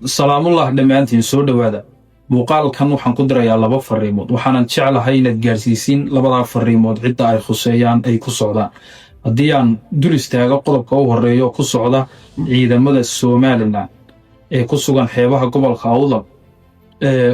Salaamullah dhammaantiin, soo dhowaada. Muuqaalkan waxaan ku dirayaa laba fariimood, waxaanan jeclahay inaad gaarsiisiin labadaa fariimood cidda ay khuseeyaan ay ku socdaan. Haddii aan dul istaago qodobka u horreeyo, ku socda ciidamada Somaliland ee ku sugan xeebaha gobolka Awdal,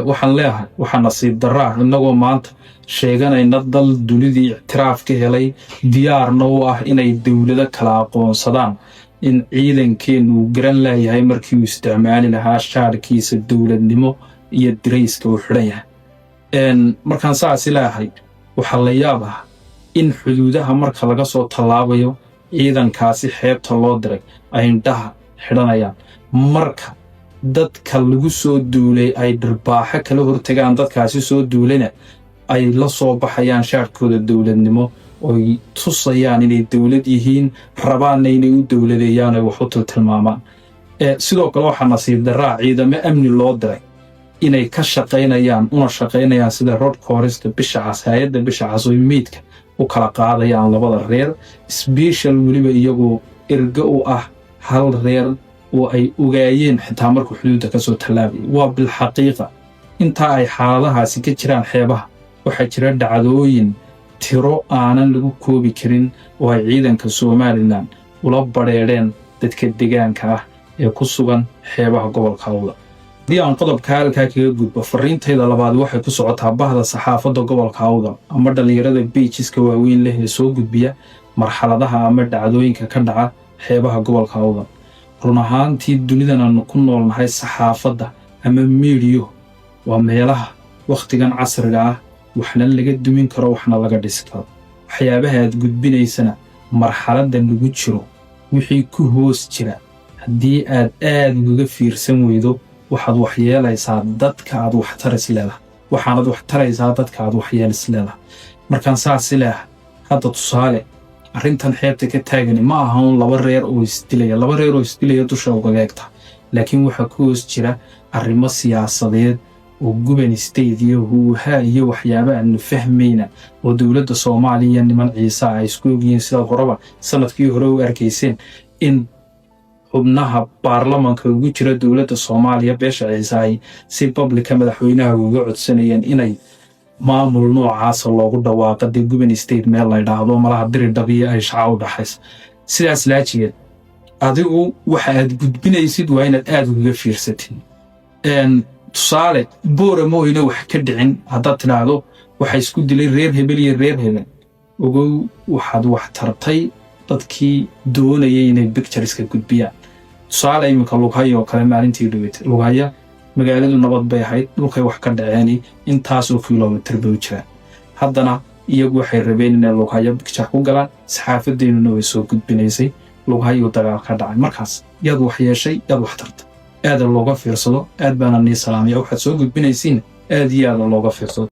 waxaan leeyahay waxaa nasiib darraa innagoo maanta sheeganayna dal dunidii ictiraaf ka helay, diyaarna u ah inay dowlado kala aqoonsadaan, in ciidankeennu uu garan leeyahay markii uu isticmaali lahaa shaadhkiisa dowladnimo iyo dirayska uu xidhan yahay. Markaan saasi leeyahay, waxaa la yaab ah in xuduudaha marka laga soo tallaabayo ciidankaasi xeebta loo diray ay indhaha xidhanayaan, marka dadka lagu soo duulay ay dhirbaaxo kala hortagaan dadkaasi soo duulayna ay la soo baxayaan shaadhkooda dowladnimo, oy tusayaan inay dowlad yihiin, rabaanna inay u dowladeeyaan, ay wax u tiltilmaamaan. Sidoo kale waxaa nasiib darraa ciidamo amni loo diray inay ka shaqaynayaan, una shaqaynayaan sida Red Cross-ta, Bisha Cas, hay-adda Bisha Cas, oy meydka u kala qaadayaan labada reer, special weliba iyagoo ergo u ah hal reer oo ay ogaayeen xitaa markuu xuduudda ka soo tallaabayay. Waa bilxaqiiqa, intaa ay xaaladahaasi ka jiraan xeebaha, waxaa jira dhacdooyin tiro aanan lagu koobi karin oo ay ciidanka Somaliland ula badheedheen dadka degaanka ah ee ku sugan xeebaha gobolka Awdal. Haddii aan qodobka halkaa kaga gudbo, fariintayda labaad waxay ku socotaa bahda saxaafadda gobolka Awdal ama dhallinyarada pages-ka waaweyn leh ee soo gudbiya marxaladaha ama dhacdooyinka ka dhaca xeebaha gobolka Awdal. Run ahaantii, dunidan aanu ku noolnahay, saxaafadda ama media waa meelaha wakhtigan casriga ah waxna laga dumin karo, waxna laga dhisi karo. Waxyaabaha aad gudbinaysana, marxaladda lagu jiro wixii ku hoos jira haddii aad aad ugaga fiirsan weydo, waxaad waxyeelaysaa dadka aad waxtaris leedahay, waxaanad wax taraysaa dadka aad waxyeelis leedahay. Markaan saasi leehay, hadda tusaale, arrintan xeebta ka taagani ma aha un laba reer oo isdilaya. Laba reer oo isdilaya dusha ugaga egta, laakiin waxaa ku hoos jira arrimo siyaasadeed oo Guban State iyo huuhaa iyo waxyaaba aanu fahmayna oo dowladda Soomaaliya, niman Ciise ay isku ogyihiin. Sidaad horeba sanadkii hore u arkayseen in xubnaha baarlamanka ugu jira dowladda Soomaaliya beesha Ciise ay si public-a madaxweynaha uga codsanayeen inay maamul noocaasa loogu dhawaaqa, dee Guban State meel la ydhaahdo, malaha Diri Dhabiya ay shaca u dhaxaysa. Sidaas laajigeed, adigu waxa aad gudbinaysid waa inaad aad ugaga fiirsatid. Tusaale, Boorama oyna wax ka dhicin haddaad tidhaahdo waxa isku dilay reer hebel iyo reer hebel, ogow waxaad wax tartay dadkii doonayay inay pictures-ka gudbiyaan. Tusaale, iminka Lughaya oo kale, maalintii dhaweytay Lughaya magaaladu nabad bay ahayd, dhulkay wax ka dhaceeni intaasoo kilomitir bay u jiraan. Haddana iyagu waxay rabeen inay Lughaya picture ku galaan, saxaafadeennuna way soo gudbinaysay Lughayuu dagaal ka dhacay. Markaas yaad wax yeeshay, yaad wax tartay? Aada looga fiirsado. Aad baana nii salaamaya. Waxaad soo gudbinaysiin aad iyo aada looga fiirsado.